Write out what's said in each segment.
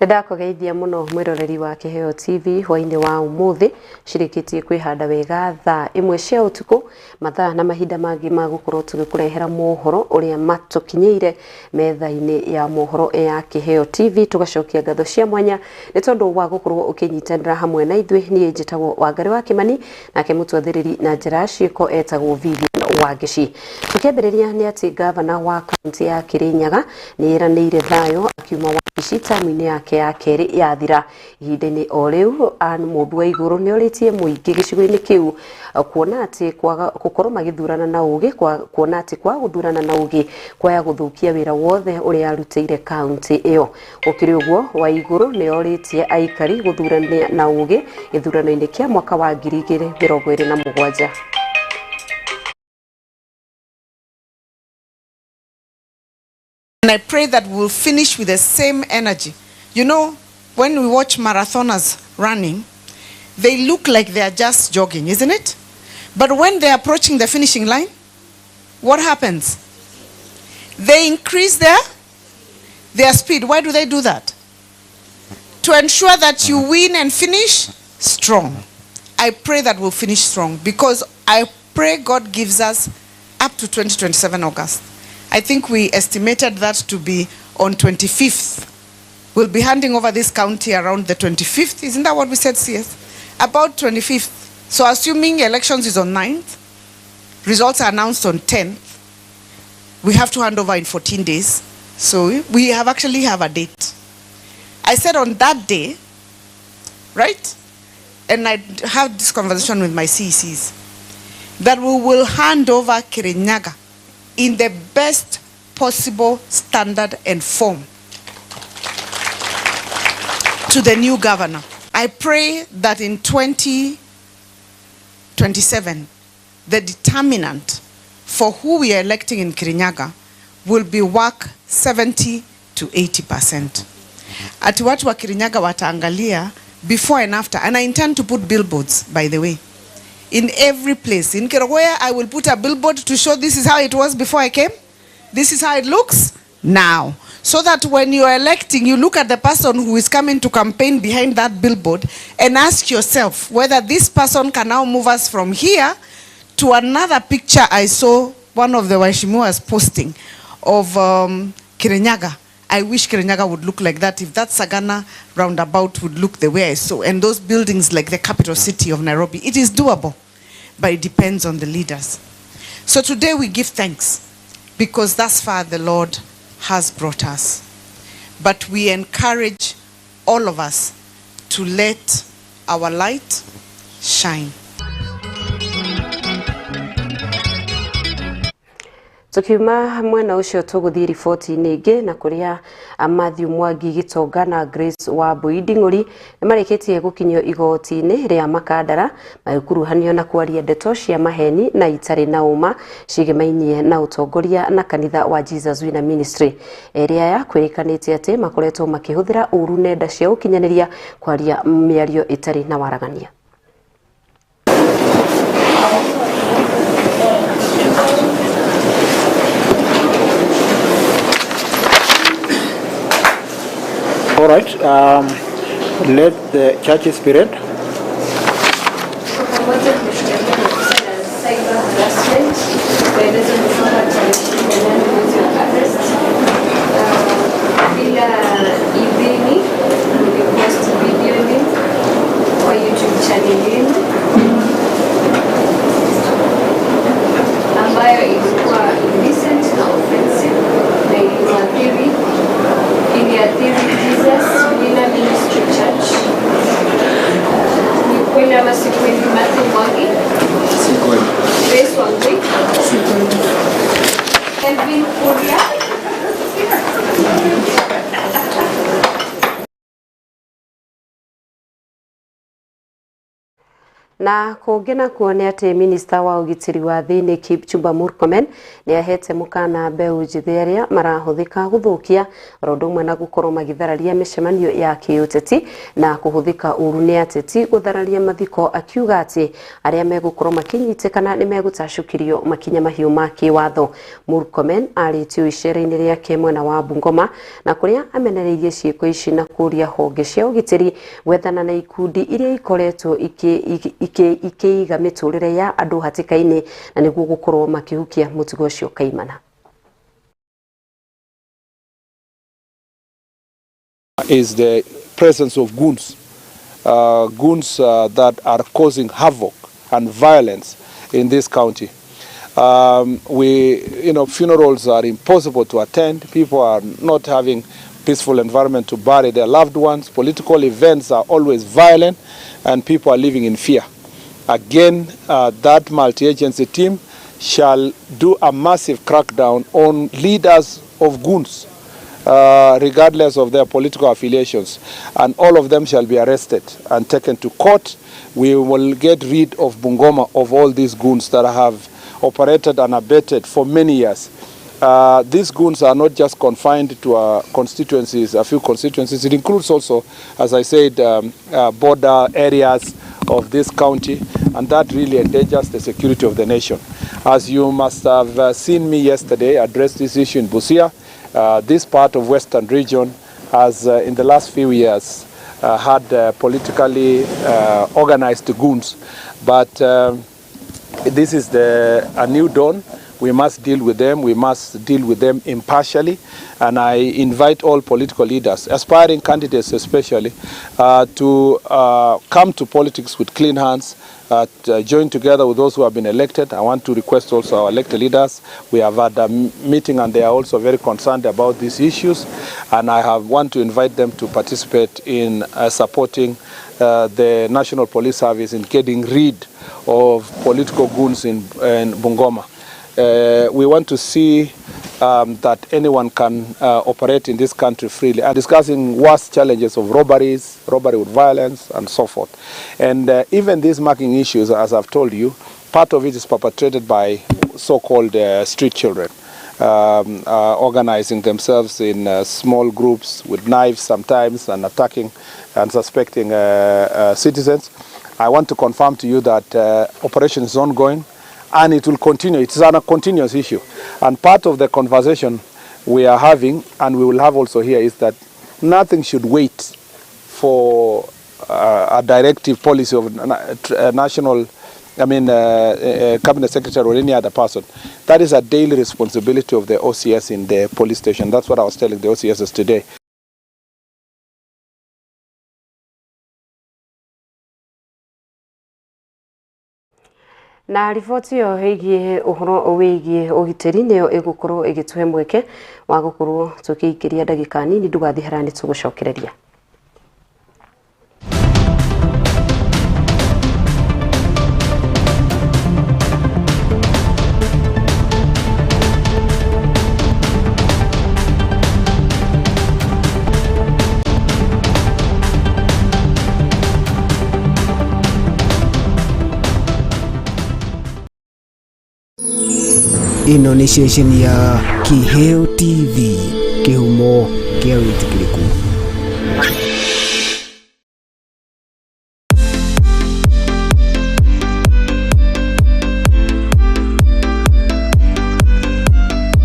Nĩndakũgeithia mũno mwĩroreri wa Kĩheo TV hwainĩ wa ũmũthĩ cirĩkĩtie kwĩhanda wega thaa ĩmwe cia ũtukũ, mathaa na mahinda mangĩ ma gũkorwo tũgĩkũrehera mohoro ũrĩa matũkinyĩire metha-inĩ ya mohoro ya Kĩheo TV. Tũgacokia ngatho cia mwanya nĩ tondũ wa gũkorwo ũkĩnyitanĩra hamwe na ithuĩ. Niĩ njĩtagwo Wangarĩ wa Kĩmani, nake mũtwathĩrĩri na njĩra ya ciĩko etagwo Vivian Wangeci. Tũkĩambĩrĩria nĩ atĩ gavana wa kaunti ya Kirinyaga nĩ ĩranĩire thayũ akiuma wabici tamu-inĩ yake ya kerĩ yathira. Ihinda-inĩ o rĩu Anne Mũmbi wa Igũrũ nĩ orĩtie mũingĩ gĩcigo-inĩ kĩu kuona atĩ kwaga gũkorwo magĩthurana na ũgĩ, kuona atĩ kwaga gũthurana na ũgĩ kwaya gũthũkia wĩra wothe ũrĩa arutĩire kaunti ĩyo. Gũkĩrĩ ũguo, Waigũrũ nĩ orĩtie aikari gũthurania na ũgĩ gĩthurano-inĩ kĩa mwaka wa 2027. And I pray that we'll finish with the same energy. You know, when we watch marathoners running, they look like they are just jogging, isn't it? But when they're approaching the finishing line, what happens? They increase their speed. Why do they do that? To ensure that you win and finish strong. I pray that we'll finish strong, because I pray God gives us up to 2027 August. I think we estimated that to be on 25th. We'll be handing over this county around the 25th. Isn't that what we said, CS? About 25th. So assuming elections is on 9th, results are announced on 10th, we have to hand over in 14 days. So we have actually have a date. I said on that day, right? And I had this conversation with my CECs, that we will hand over Kirinyaga in the best possible standard and form to the new governor. I pray that in 2027, the determinant for who we are electing in Kirinyaga will be work 70 to 80%. Ati watu wa Kirinyaga wataangalia before and after. And I intend to put billboards, by the way, in every place. In Kerogoya, I will put a billboard to show this is how it was before I came. This is how it looks now. So that when you are electing, you look at the person who is coming to campaign behind that billboard and ask yourself whether this person can now move us from here to another picture I saw one of the Waheshimiwas posting of Kirinyaga. I wish Kirinyaga would look like that. If that Sagana roundabout would look the way I saw, and those buildings like the capital city of Nairobi, it is doable, but it depends on the leaders. So today we give thanks because thus far the Lord has brought us. But we encourage all of us to let our light shine. Tukiuma mwena ucio tũgũthiĩ riboti-inĩ ĩngĩ na kũrĩa Matthew Mwangi Gitonga na Grace Wambui Nding'ũri nĩ marĩkĩtie gũkinyio igoti-inĩ rĩa Makandara magĩkuruhanio na kwaria ndeto cia maheni na itarĩ na ũma ciĩgemainie na ũtongoria na kanitha wa Jesus Winner Ministry. Erĩ aya kwĩrĩkanĩte atĩ makoretwo makĩhũthĩra ũru nenda cia ũkinyanĩria kwaria mĩario ĩtarĩ na waragania. All right, let the churches be read. Ambayo ilikuwa indecent na offensive na iliathiri Jesus Winner Ministry Church. Na kũngĩ nakuo nĩ atĩ minista wa ũgitĩri wa thĩinĩ Kipchumba Murkomen nĩ ahete mũkana mbeũ njĩthĩ arĩa marahũthĩka gũthũkia oro ũndũ ũmwe na gũkorwo magĩthararia mĩcemanio ya kĩũteti na kũhũthĩka ũru nĩ ateti gũthararia mathiko, akiuga atĩ arĩa megũkorwo makĩnyitĩkana nĩ megũtacũkĩrio makinya mahiũ ma kĩwatho. Murkomen arĩtio icera-inĩ rĩake mwena wa Bungoma na kũrĩa amenereirie ciĩko ici na kũria honge cia ũgitĩri gwethana na ikundi iria ikoretwo ikĩiga mĩtũrĩre ya andũ hatĩka-inĩ na nĩguo gũkorwo makĩhukia mũtugo ũcio kaimana. Is the presence of goons, goons that are causing havoc and violence in this county. Funerals are impossible to attend. People are not having peaceful environment to bury their loved ones. Political events are always violent, and people are living in fear. Again, that multi-agency team shall do a massive crackdown on leaders of goons, regardless of their political affiliations, and all of them shall be arrested and taken to court. We will get rid of Bungoma, of all these goons that have operated and abetted for many years. These goons are not just confined to constituencies, a few constituencies. It includes also, as I said, border areas of this county, and that really endangers the security of the nation. As you must have seen me yesterday address this issue in Busia, this part of Western region has, in the last few years, had politically organized goons. But this is a new dawn. We must deal with them. We must deal with them impartially. And I invite all political leaders, aspiring candidates especially, to come to politics with clean hands, to join together with those who have been elected. I want to request also our elected leaders. We have had a meeting and they are also very concerned about these issues. And I have want to invite them to participate in supporting the National Police Service in getting rid of political goons in Bungoma. We want to see that anyone can operate in this country freely, and discussing worst challenges of robberies, robbery with violence, and so forth. And even these marking issues, as I've told you, part of it is perpetrated by so-called street children, organizing themselves in small groups with knives sometimes and attacking and suspecting citizens. I want to confirm to you that operation is ongoing, and it will continue. It is a continuous issue. And part of the conversation we are having, and we will have also here, is that nothing should wait for a directive policy of national, cabinet secretary or any other person. That is a daily responsibility of the OCS in the police station. That's what I was telling the OCSs today. Na riboti ĩyo ĩgiĩ ũhoro wĩgiĩ ũgitĩri nĩyo ĩgũkorwo ĩgĩtũhe mweke wa gũkorwo tũkĩingĩria ndagĩka nini. Ndũgathiĩ haraya, nĩ tũgũcokereria. Ĩno nĩ ceceni ya Kiheo TV, kĩhumo kĩa wĩtĩkĩrĩku.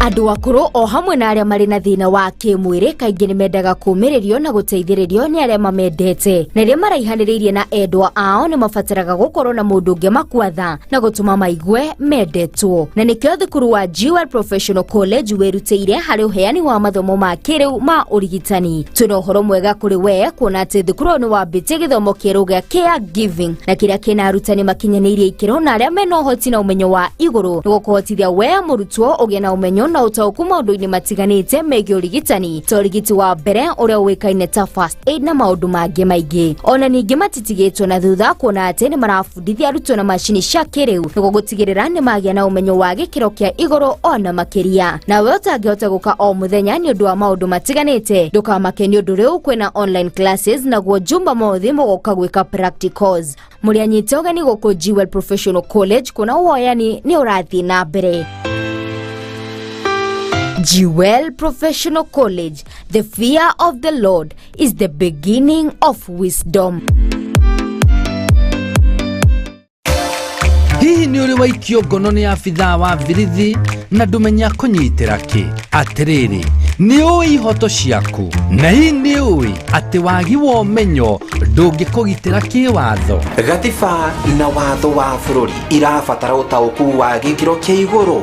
Andũ akũrũ o hamwe na arĩa marĩ na thĩna wa kĩmwĩrĩ kaingĩ nĩ mendaga kũũmĩrĩrio na gũteithĩrĩrio nĩ arĩa mamendete, na rĩrĩa maraihanĩrĩirie na endwa ao nĩ mabataraga gũkorwo na mũndũ ũngĩ makuatha na gũtũma maigue mendetwo. Na nĩkĩo thukuru wa Jewel Professional College wĩrutĩire harĩ ũheani wa mathomo ma kĩrĩu ma ũrigitani. Twĩna ũhoro mwega kũrĩ we kuona atĩ thukuru ũyũ nĩ wambĩtie gĩthomo kĩerũ gĩa Care Giving, na kĩrĩa kĩna arutani makinyanĩirie ikĩro na arĩa mena ũhoti na ũmenyo wa igũrũ nĩguo kũhotithia we mũrutwo ũgĩe na ũmenyo na ũtaũku maũndũ-inĩ matiganĩte megiĩ ũrigitani ta ũrigiti wa mbere ũrĩa ũĩkaine ta first aid na maũndũ mangĩ maingĩ. Ona ningĩ matitigĩtwo na thutha kuona atĩ nĩ marabundithia arutwo na macini cia kĩrĩu nĩguo gũtigĩrĩra nĩ magĩa na ũmenyo wa gĩkĩro kĩa igũrũ ona makĩria. Nawe ũtangĩhota gũka o mũthenya nĩ ũndũ wa maũndũ matiganĩte, ndũkamake nĩ ũndũ rĩu kwĩna online classes, naguo Jumamothi mũgoka gwĩka practicals. Mũrĩanyite ũgeni gũkũ Jewel Professional College kuona woyani nĩ ũrathiĩ na mbere. Jewel Professional College, the fear of the Lord is the beginning of wisdom. Hihi nĩ ũrĩ waikio ngono nĩ abithaa wa birithi na ndũmenya kũnyitĩra kĩ? Atĩrĩrĩ, nĩ ũĩ ihoto ciaku? Na hihi nĩ ũĩ atĩ wagi wa ũmenyo ndũngĩkũgitĩra kĩwatho? Gatiba na watho wa bũrũri irabatara ũtaũku wa gĩkĩro kĩa igũrũ.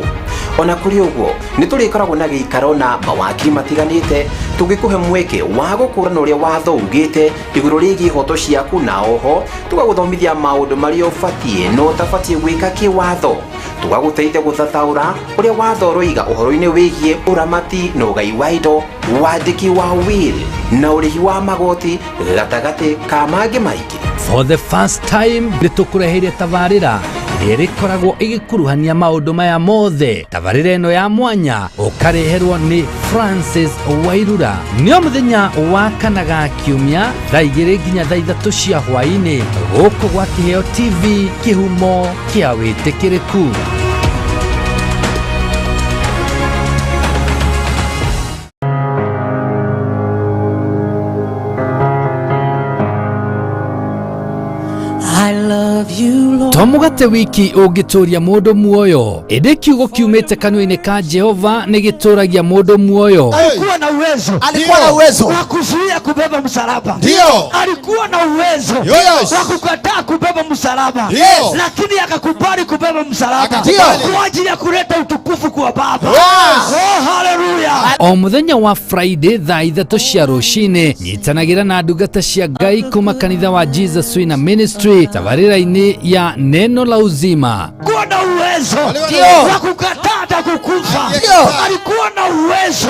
Ona kũrĩ ũguo, nĩ tũrĩkoragwo na gĩikaro na mawakiri matiganĩte tũgĩkũhe mweke wa gũkũrana ũrĩa watho ugĩte igũrũ rĩgiĩ ihoto ciaku, na oho tũgagũthomithia maũndũ marĩa ũbatiĩ na ũtabatiĩ gwĩka kĩwatho. Tũgagũteithia gũthathaũra ũrĩa watho ũroiga ũhoro-inĩ wĩgiĩ ũramati na ũgai wa indo, wandĩki wa will na ũrĩhi wa magoti gatagatĩ ka mangĩ maingĩ. For the first time nĩ tũkũreheire tabarĩra ĩrĩa ĩrĩkoragwo ĩgĩkuruhania maũndũ maya mothe. Tabarĩra ĩno ya mwanya ũkareherwo nĩ Francis Wairura nĩ o mũthenya wa kana ga kiumia thaa 2 nginya thaa 3 cia hwaĩ-inĩ gũkũ gwa Kĩheo TV, kĩhumo kĩa wĩtĩkĩrĩku. To mũgate wiki ũngĩtũria mũndũ muoyo, ĩndĩ kiugo kiumĩte kanua-inĩ ka Jehova nĩ gĩtũragia mũndũ muoyo. Alikuwa na uwezo, alikuwa na uwezo wa kuzuia kubeba msalaba. Ndio. Alikuwa na uwezo wa kukataa kubeba msalaba, lakini akakubali kubeba msalaba kwa ajili ya kuleta utukufu kwa Baba. Oh, haleluya. O mũthenya wa Friday thaa 3 cia rũcinĩ nyitanagĩra na ndungata cia Ngai kuma kanitha wa Jesus Winner Ministry tabarĩra-inĩ ya Neno la Uzima. Alikuwa na uwezo wa kukataa hata kukufa. Alikuwa na uwezo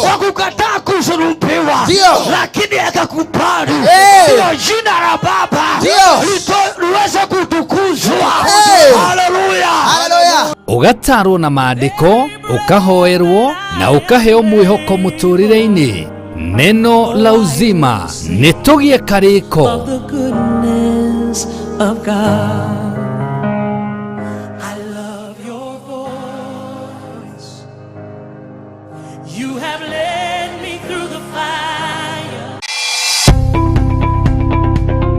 wa kukataa kusulubiwa, lakini akakubali ndio jina la Baba liweze kutukuzwa. Haleluya. Haleluya. Ũgatarwo na maandĩko, ũkahoerwo na ũkaheo mwĩhoko mũtũrĩre-inĩ. Neno la Uzima nĩ tũgĩe karĩko. The goodness of God. I love your voice. You have led me through the fire.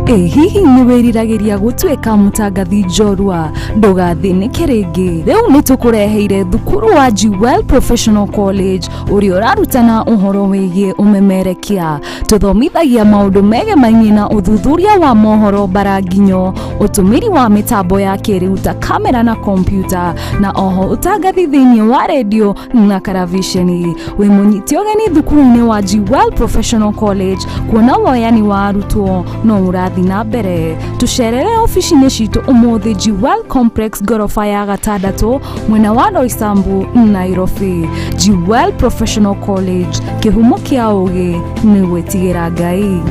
Ĩ hihi nĩ wĩriragĩria gũtuĩka mũtangathi njorua? Ndũgathĩnĩke rĩngĩ, rĩu nĩ tũkũreheire thukuru wa Jewel Professional College ũrĩa ũrarutana ũhoro wĩgiĩ ũmemerekia. Tũthomithagia maũndũ megemainie na ũthuthuria wa mohoro mbaranginyo, ũtũmĩri wa mĩtambo ya kĩrĩu ta kamera na kompiuta, na oho ũtangathi thĩinĩ wa redio na karavisheni. Wĩ mũnyite ũgeni thukuru-inĩ wa Jewel Professional College kuona woyani wa arutwo no ũrathiĩ na mbere. Tũcerere obici-inĩ citũ ũmũthĩ Jewel Complex ngoroba ya 6 mwena wa Roysambu, Nairobi. Jewel Professional College, kĩhumo kĩa ũgĩ nĩ gwĩtigĩra Ngai.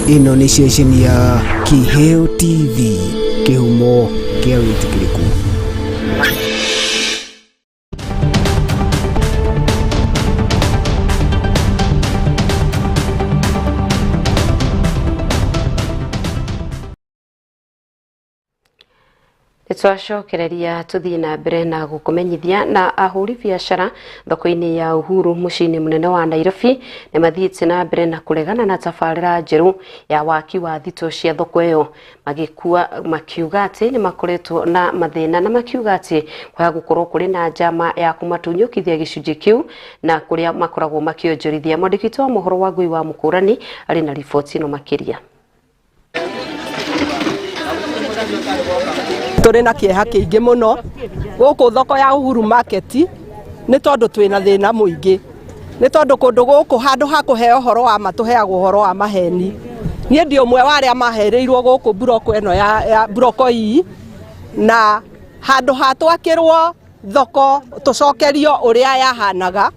Ĩno nĩ ceceni ya Kĩheo TV, kĩhumo kĩa wĩtĩkĩrĩku. Nĩtwacokereria tũthiĩ na mbere na gũkũmenyithia na ahũri biacara thoko-inĩ ya Uhuru mũciĩ-inĩ mũnene wa Nairobi nĩ mathiĩte na mbere na kũregana na tabarĩra njerũ ya waki wa thito cia thoko ĩyo, makiuga atĩ nĩ makoretwo na mathĩna na makiuga atĩ kwaya gũkorwo kũrĩ na njama ya kũmatunyũkithia gĩcunjĩ kĩu na kũrĩa makoragwo makĩonjorithia. Mwandĩki witũ wa mohoro wa Ngui wa Mũkũrani arĩ na riboti ĩno makĩria. Tũrĩ na kĩeha kĩingĩ mũno gũkũ thoko ya Uhuru Market nĩ tondũ twĩna thĩna mũingĩ, nĩ tondũ kũndũ gũkũ handũ ha kũheo ũhoro wa ma tũheagwo ũhoro wa maheni. Niĩ ndĩ ũmwe wa arĩa mahereirwo gũkũ mburoko ĩno ya mburoko ii, na handũ ha twakĩrwo thoko tũcokerio ũrĩa yahanaga,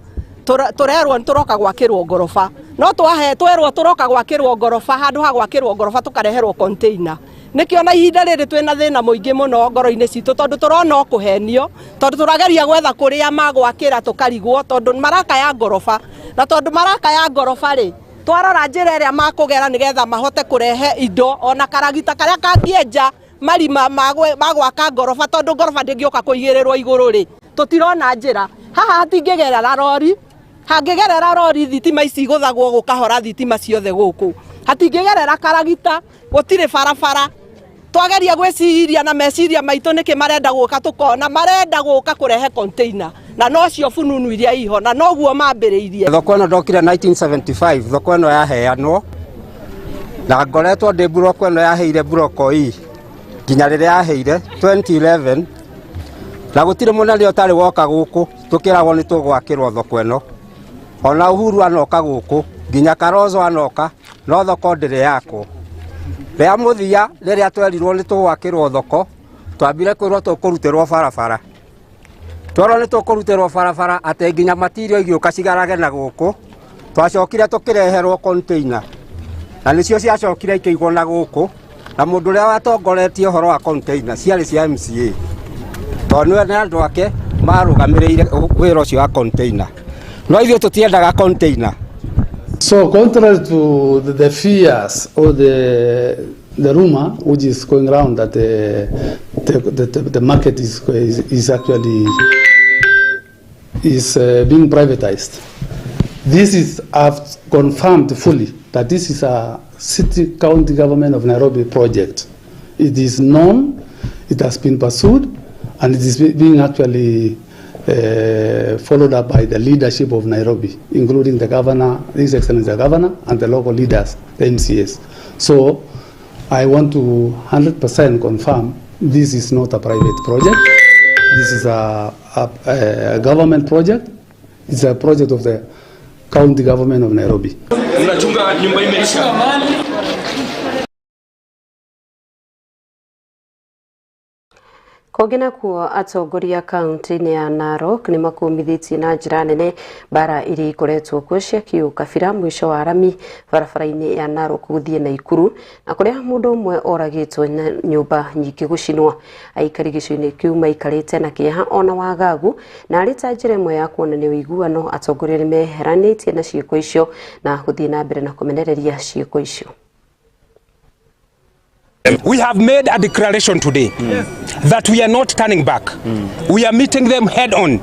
tũrerwo nĩ tũroka gwakĩrwo ngoroba. No twerwo tũroka gwakĩrwo ngoroba, handũ ha gwakĩrwo ngoroba tũkareherwo container. Nĩkĩo na ihinda rĩrĩ twĩna thĩna mũingĩ mũno ngoro-inĩ citũ, tondũ tũrona o kũhenio, tondũ tũrageria gwetha kũrĩa magwakĩra tũkarigwo, tondũ marakaya ngoroba. Na tondũ marakaya ngoroba rĩ, twarora njĩra ĩrĩa makũgera nĩgetha mahote kũrehe indo ona karagita karĩa kangĩenja marima magwaka ngoroba, tondũ ngoroba ndĩngĩũka kũigĩrĩrwo igũrũ rĩ, tũtirona njĩra. Haha hatingĩgerera rori, hangĩgerera rori thitima ici igũthagwo gũkahora thitima ciothe gũkũ. Hatingĩgerera karagita, gũtirĩ barabara. Twageria gwĩciria na meciria maitũ nĩkĩ marenda gũka, tũkona marenda gũka kũrehe container, na nocio fununu iria iho, na noguo mambĩrĩirie. Thoko ĩno ndokire 1975, thoko ĩno yaheanwo na ngoretwo ndĩ mburoko ĩno yaheire mburoko ii nginya rĩrĩa yaheire 2011, na gũtirĩ mũnene ũtarĩ woka gũkũ tũkĩragwo nĩ tũgwakĩrwo thoko ĩno. Ona Uhuru anoka gũkũ nginya Kalonzo anoka, no thoko ndĩrĩ yakwo. Rĩa mũthia rĩrĩa twerirwo nĩ tũgwakĩrwo thoko, twambire kwĩrwo tũkũrutĩrwo barabara. Twerwo nĩ tũkũrutĩrwo barabara atĩ nginya matirio igĩũka cigarage na gũkũ, twacokire tũkĩreherwo container, na nĩcio ciacokire ikĩigwo na gũkũ, na mũndũ ũrĩa watongoretie ũhoro wa container ciarĩ cia MCA, tondũ nĩwe na andũ ake marũgamĩrĩire wĩra ũcio wa container. No ithuĩ tũtiendaga container. So contrary to the fears or the rumor which is going around that the market is actually being privatized, this is, I've confirmed fully that this is a city county government of Nairobi project. It is known, it has been pursued, and it is being actually followed up by the leadership of Nairobi, including the governor, His Excellency the governor, and the local leaders, the MCAs. So I want to 100% confirm this is not a private project. This is a government project. It's a project of the county government of Nairobi. Kũngĩ nakuo atongoria kaunti-inĩ ya Narok nĩ makũmithĩtie na njĩra nene mbara iria ikoretwo kuo cia kĩũkabira mũico wa rami barabara-inĩ ya Narok gũthiĩ Naikuru, na kũrĩa mũndũ ũmwe oragĩtwo na nyũmba nyingĩ gũcinwo. Aikari gĩcigo-inĩ kĩu maikarĩte na kĩeha ona wagagu, na arĩ ta njĩra ĩmwe ya kuonania ũiguano atongoria nĩ meheranĩtie na ciĩko icio na gũthiĩ na mbere na kũmenereria ciĩko icio. We have made a declaration today that we are not turning back. We are meeting them head on,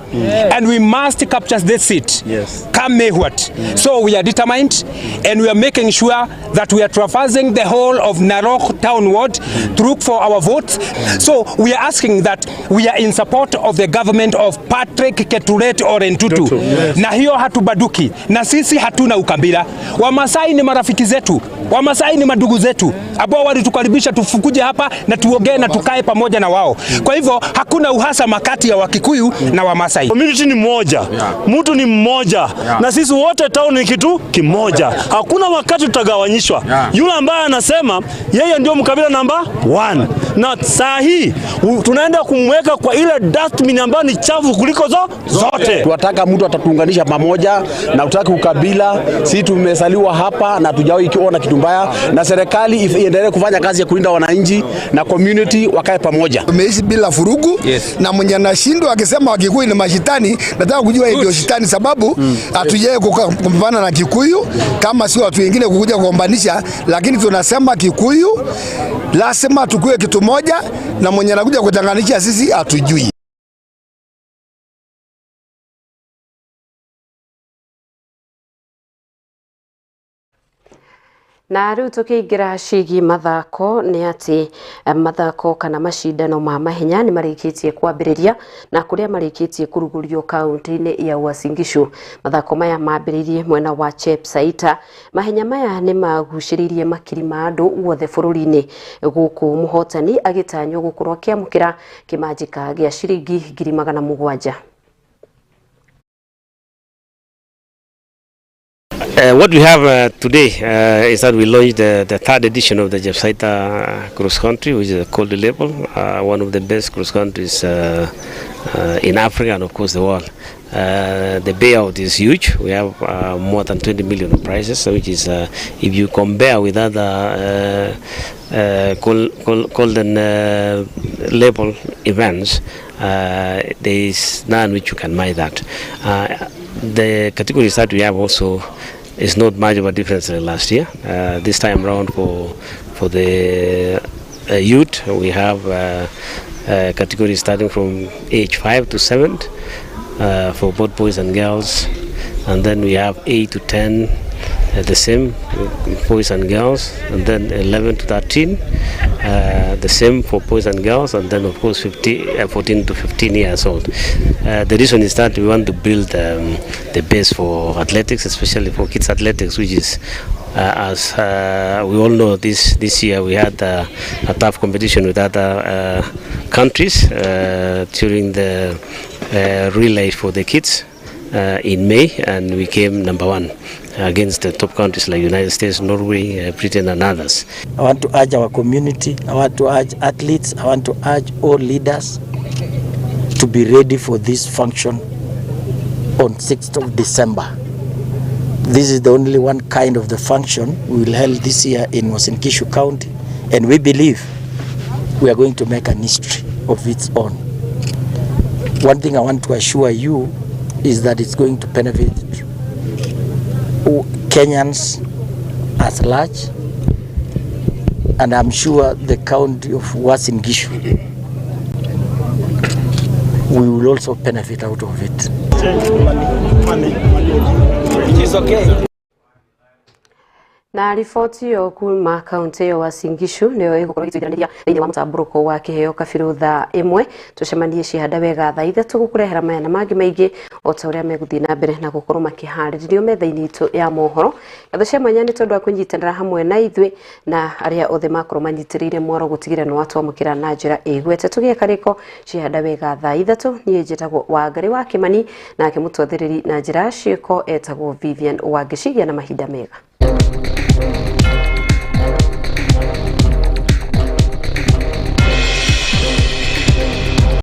and we must capture this seat. Come may what. So we are determined, and we are making sure that we are traversing the whole of Narok town ward to look for our votes. So we are asking that we are in support of the government of Patrick Keturet Ole Ntutu. Na hiyo hatubaduki, na sisi hatuna ukabila. Wamasai ni marafiki zetu, Wamasai ni madugu zetu ambao walitukaribisha tufukuje hapa na tuongee na tukae pamoja na wao. Kwa hivyo hakuna uhasama kati ya Wakikuyu na Wamasai. Community ni moja, mtu ni mmoja, na sisi wote town ni kitu kimoja. Hakuna wakati tutagawanyishwa. Yule ambaye anasema yeye ndio mkabila namba 1, na saa hii tunaenda kumweka kwa ile dustbin ambayo ni chafu kuliko zote. Tunataka mtu atatuunganisha pamoja na utaki ukabila. Sisi tumesaliwa hapa na hatujawahi kuona kitu mbaya, na serikali iendelee kufanya kazi ya kulinda wananchi na community wakae pamoja. Tumeishi bila furugu. Na mwenye anashindwa akisema Wakikuyu ni mashitani, nataka kujua ndio shitani, sababu hatujaye kukumbana na Kikuyu kama sio watu wengine kukuja kuombanisha, lakini tunasema Kikuyu lazima tukue kitu moja, na mwenye anakuja kutanganisha sisi hatujui. Na rĩu tũkĩingĩra ciĩgiĩ mathako nĩ atĩ mathako kana macindano ma mahenya nĩ marĩkĩtie kwambĩrĩria na kũrĩa marĩkĩtie kũrugũrio kaunti-inĩ ya Uasin Gishu. Mathako maya mambĩrĩirie mwena wa Chepsaita. Mahenya maya nĩ magucĩrĩirie makiri ma andũ guothe bũrũri-inĩ, gũkũ mũhotani agĩtanywo gũkorwo akĩamũkĩra kĩmanjĩka gĩa ciringi 700,000. What we have today is that we launched the third edition of the Chepsaita Cross Country, which is a cold level, one of the best cross countries in Africa and of course the world. The payout is huge. We have more than 20 million of prizes, which is, if you compare with other golden level events, there is none which you can match that. The categories that we have also is not much of a difference than last year. This time round for the youth, we have categories starting from age 5 to 7 for both boys and girls, and then we have 8 to 10, the same boys and girls, and then 11 to 13, the same for boys and girls, and then of course 14 to 15 years old. The reason is that we want to build the base for athletics, especially for kids athletics, which is as we all know, this year we had a tough competition with other countries during the relay for the kids in May, and we came number 1 against the top countries like United States, Norway, Britain and others. I want to urge our community, I want to urge athletes, I want to urge all leaders to be ready for this function on 6th of December. This is the only one kind of the function we will hold this year in Uasin Gishu County, and we believe we are going to make an history of its own. One thing I want to assure you is that it's going to benefit Kenyans at large, and I'm sure the county of Uasin Gishu, we will also benefit out of it. Which is okay. Na riboti ĩyo kuma kaunti ĩyo Uasin Gishu nĩyo ĩgũkorwo ĩgĩtũiganĩria thĩinĩ wa mũtambũrũko wa kĩheo kabirũ thaa 1. Tũcemanie cihanda wega thaa 3 gũkũrehera maya na mangĩ maingĩ o ta ũrĩa megũthiĩ na mbere na gũkorwo makĩharĩrĩrio metha-inĩ itũ ya mohoro. Ngatho cia mwanya nĩ tondũ wa kũnyitanĩra hamwe na ithuĩ na arĩa othe makorwo manyitĩrĩire mwaro gũtigĩrĩra nĩ watwamũkĩra na njĩra ĩgwete. Tũgĩe karĩko cihanda wega thaa 3. Niĩ njĩtagwo Wangari wa Kĩmani, nake mũtwathĩrĩri na njĩra ya ciĩko etagwo Vivian Wangĩcigia, na mahinda mega.